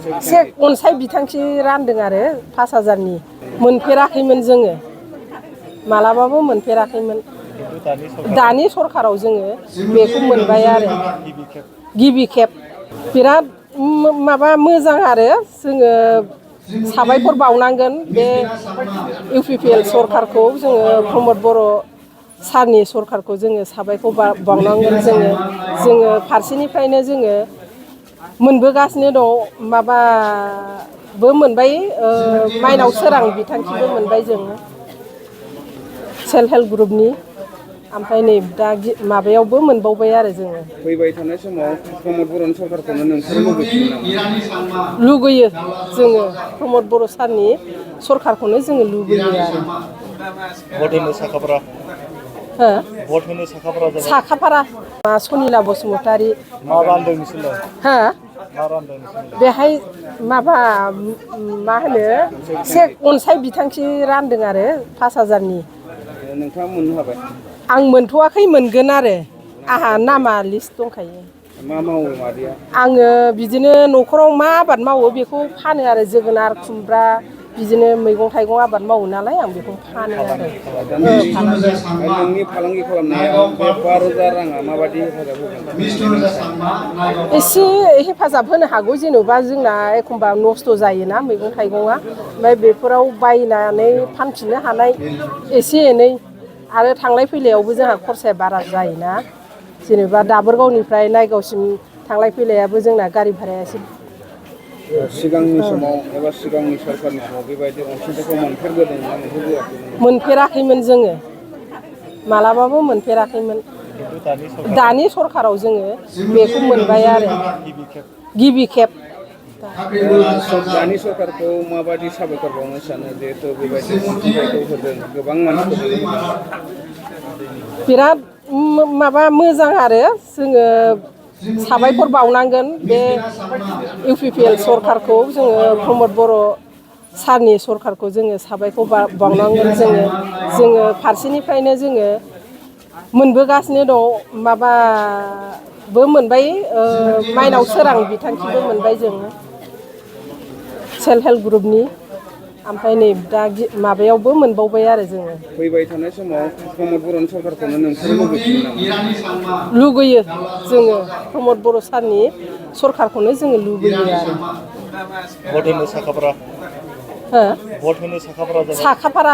एसे अनसाय बिथांखि रानदों आरो 5,000नि मोनफेराखैमोन जोङो मालाबाबो मोनफेराखैमोन। दानि सरखाराव जोङो बेखौ मोनबाय आरो गिबि खेब बिराद माबा मोजां आरो जोङो साबायखर बावनांगोन बे UPPL सरखारखौ जोङो प्रमद बर' सारनि सरखारखौ जोङो साबायखर बावनांगोन। जोङो फारसेनिफ्रायनो जोङो मोनबोगासिनो दं माबाबो मोनबाय माइनाव सोरां बिथांखिबो मोनबाय जों सेल्फ हेल्प ग्रुपनि ओमफ्राय नै दा माबायावबो मोनबावबाय आरो जोङो फैबाय थानाय समाव प्रमद बर'नि सरखारखौनो नोंसोरो लुबैफिनो नामा? लुगैयो जोङो प्रमद बर' सारनि सरखारखौनो जोङो लुबैयो आरो भट होनो साखाफारा हो भट होनो साखाफारा जाबाय साखाफारा सनिला बसुमतारी मा रानदों नोंसोरलाय हो मा रानदों नोंसोरलाय बेहाय माबा मा होनो एसे अनसाय बिथांखि रानदों आरो 5,000नि नोंथाङा मोननो हाबाय? आं मोनथ'वाखै मोनगोन आरो आंहा नामा लिस्ट दंखायो। मा मावो मादैया? आङो बिदिनो न'खराव मा आबाद मावो बेखौ फानो आरो जोगोनार खुमब्रा बिदिनो मैगं थाइगं आबाद मावो नालाय आं बेखौ फानो आरो नोंनि फालांगि खालामनायाव बे 5,000 राङा माबायदि हेफाजाब होगोन? एसे हेफाजाब होनो हागौ जेन'बा जोंना एखमबा नस्थ' जायोना मैगं थाइगंआ ओमफ्राय बेफोराव बायनानै फानफिननो हानाय एसे एनै आरो थांलाय फैलायावबो जोंहा खरसाया बारा जायोना जेनेबा दाबोरगावनिफ्राय नायगावसिम थांलाय फैलायाबो जोंना गारि भाराया एसे सिगांनि समाव एबा सिगांनि सरखारनि समाव बेबायदि अनसुंथाइखौ मोनफेरबोदोंना मोनफेरबोआखैमोन? मोनफेराखैमोन जोङो मालाबाबो मोनफेराखैमोन। दानि सरखाराव जोङो बेखौ मोनबाय आरो गिबि खेब दानि सरखारखौ माबायदि साबायखर बावनो सानो जिहेथु बेबायदि अनसुंथाइखौ होदों गोबां मानसिफोरनो बिराद माबा मोजां आरो जोङो साबायखर बावनांगोन बे UPPL सरखारखौ जोङो प्रमद बर' सारनि सरखारखौ जोङो साबायखर बावनांगोन। जोङो फारसेनिफ्रायनो जोङो मोनबोगासिनो दं माबाबो मोनबाय माइनाव सोरां बिथांखिबो मोनबाय जों सेल्फ हेल्प ग्रुपनि ओमफ्राय नै दा माबायावबो मोनबावबाय आरो जोङो फैबाय थानाय समाव प्रमद बर'नि सरखारखौनो नोंसोरो लुबैफिनो नामा? लुगैयो जोङो प्रमद बर' सारनि सरखारखौनो जोङो लुबैयो आरो भट होनो साखाफारा हो भट होनो साखाफारा जाबाय साखाफारा